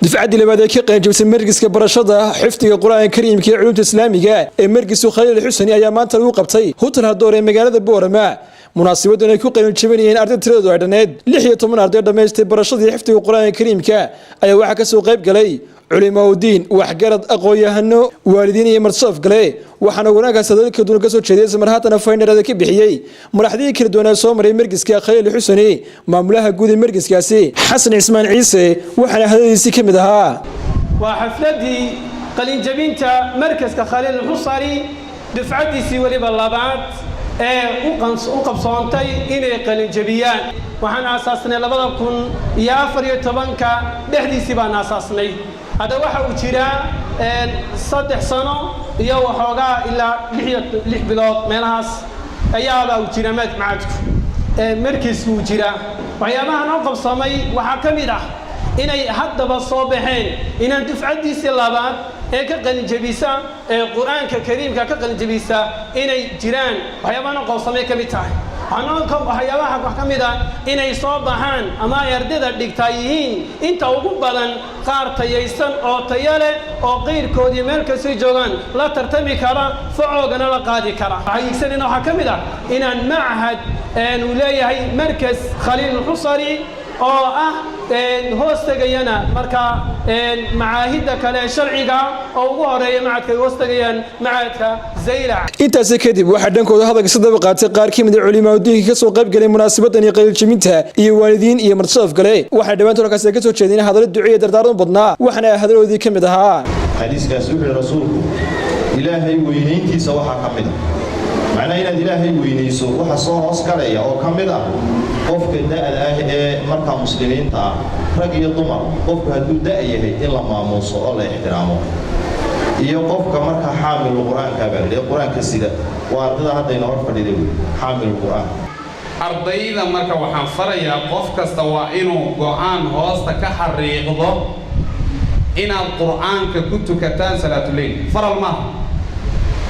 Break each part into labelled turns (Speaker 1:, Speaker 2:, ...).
Speaker 1: Dufcaddii labaad ee ka qalinjabisay markiska barashada xifdiga Qur-aanka Kariimka iyo culumta Islaamiga ee markisu Khaliil Xusani ayaa maanta lagu qabtay Hotel Hadoor ee magaalada Boorama. Munaasabadan ay ku qalinjabinayeen arday tiradoodu ay dhammayd 16 arday dhammaystay barashadii xifdiga Qur-aanka Kariimka ayaa waxaa kasoo qayb galay culimaaudiin, waxgarad, aqoon-yahano, waalidiin iyo marti gale. Waxaana wanaagkaas hadallo kala duwan kasoo jeediyay, ismar haatana faynarada ka bixiyey madaxdii kala duwanaa soo maray markiska Khaliil Xusani, maamulaha guud ee markiskaasi, Xasan Cismaan Ciise. Waxaana hadaladiisii ka mid ahaa:
Speaker 2: Waa xafladii qalinjabinta markaska Khaliil Xusari, dufcaddiisii weliba labaad ee u qabsoontay inay qalinjabiyaan. Waxaan aasaasnay 2014-ka dhexdiisii baan aasaasnay. Hadda waxa uu jiraa 3 sano iyo waxoogaa ilaa 6 bilood meelahaas ayaabaa uu jiraa macadku, markiisku uu jiraa. Waxyaabaha noo qabsamay waxaa ka mid ah inay haddaba soo baxeen inaan dufcaddiisii labaad ee ka qalinjabisa ee Qur-aanka Kariimka ka qalinjabisa inay jiraan. Waxyaabaha noo qabsamay ka mid tahay waxyaabaha wax ka mid ah inay soo baxaan ama ay ardayda dhigtaa yihiin inta ugu badan qaar tayaysan oo tayo leh oo qayrkoodii meel kastay joogaan la tartami kara, facoogana la qaadi kara. Waxaa hiigsanayna waxaa ka mid ah inaan machad uu leeyahay markas Khaliil Xusari oo ah hoos tegayana markaa macaahidda kale ee sharciga oo ugu horeeya macadka ay hoos tegayaan macadka Zaylac.
Speaker 1: Intaasi kadib waxaa dhankooda hadalka si daba qaatay qaar ka mid a culimaadudiinka kasoo qayb galay munaasabadan iyo qalinjabinta iyo waalidiin iyo marti gale. Waxaana dhammaantood halkaasi kasoo jeedeen hadallo duciya dardaaran badnaa. Waxaana hadaladoodii ka mid ahaa:
Speaker 3: Xadiiskaasi wuxuu yihi rasuulku, Ilaahay weynayntiisa waxaa ka mid ah, macnaha inaad Ilaahay weynayso waxa soo hoos galaya oo ka mid ah qofka da'da ah ee markaa muslimiinta ah, rag iyo dumar, qofku hadduu da' yahay in la maamuuso oo la ixtiraamo, iyo qofka markaa xaamilu Qur-aanka baa la Qur-aanka sida waa ardada haddayna hor fadhiday wey xaamilu Qur-aan.
Speaker 4: Ardayda marka waxaan farayaa, qof kasta waa inuu go'aan hoosta ka xariiqdo inaad Qur'aanka ku tukataan salaatuleyl. Faral maaha,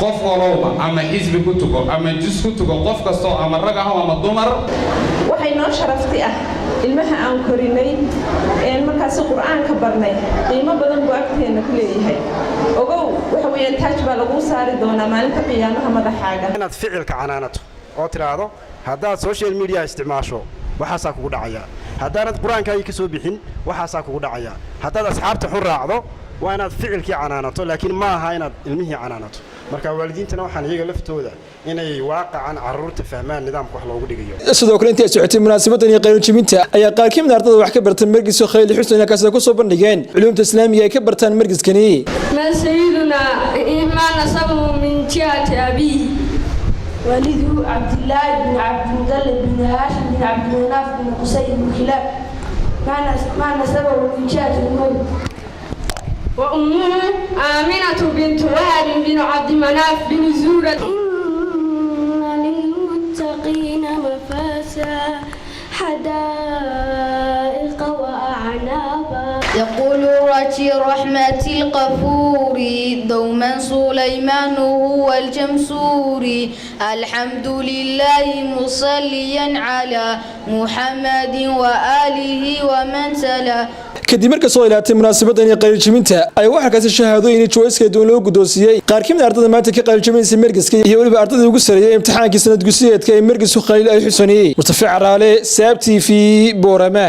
Speaker 4: qof walowba ama xisbi ku tuko ama jus ku tuko, qof kastoo ama rag ah ama dumar.
Speaker 5: Waxay noo sharafti ah ilmaha aan korinay een markaasi Qur-aanka barnay, qiimo badan buu agteenna ku leeyahay. Ogow, waxa weeyaan taaj baa laguu saari doonaa maalinta qiyaamaha madaxaaga.
Speaker 6: Inaad ficilka canaanato oo tidhaahdo, haddaad social media isticmaasho waxaasaa kugu dhacaya, haddaanad Qur-aankaagii ka soo bixin waxaasaa kugu dhacaya, haddaad asxaabta xun raacdo, waa inaad ficilkii canaanato, laakiin ma aha inaad ilmihii canaanato. Marka waalidiintana waxaan iyaga laftooda inay waaqacan carruurta fahmaan nidaamka wax loogu dhigayo.
Speaker 1: Sidoo kale intii ay socotay munaasabadan iyo qalinjabinta ayaa qaar ka mid ardada wax ka bartay markiska Khaliil Xusni halkaasi ku soo bandhigeen culumta Islaamiga ay ka bartaan markiskani.
Speaker 7: ما سيدنا ما نسبه من جهة أبيه؟
Speaker 8: والده عبد الله بن عبد المطلب بن هاشم بن عبد مناف بن قصي بن كلاب. ما نسبه من جهة أمه؟
Speaker 7: وأمه آمنة بنت وهب بن عبد مناف بن زهرة.
Speaker 8: إن للمتقين مفازا حدائق وأعنابا.
Speaker 9: يقول رجي رحمة الغفور دوما سليمان هو الجمسور. الحمد لله مصليا على محمد وآله ومن تلا.
Speaker 1: Kadib marka soo ilaatay munaasabadan iyo qalinjabinta ayaa waxaa kaasi shahaadooyin iyo jawaa'is kala duwan loo guddoonsiiyey qaar ka mid a ardada maanta ka qalinjabinaysa markiska iyo weliba ardadii ugu sareeyay imtixaankii sanad gudsiyeedka ee markisku Khaliil Al Xusani. Mustafa Caraale, Saab TV, Boorama.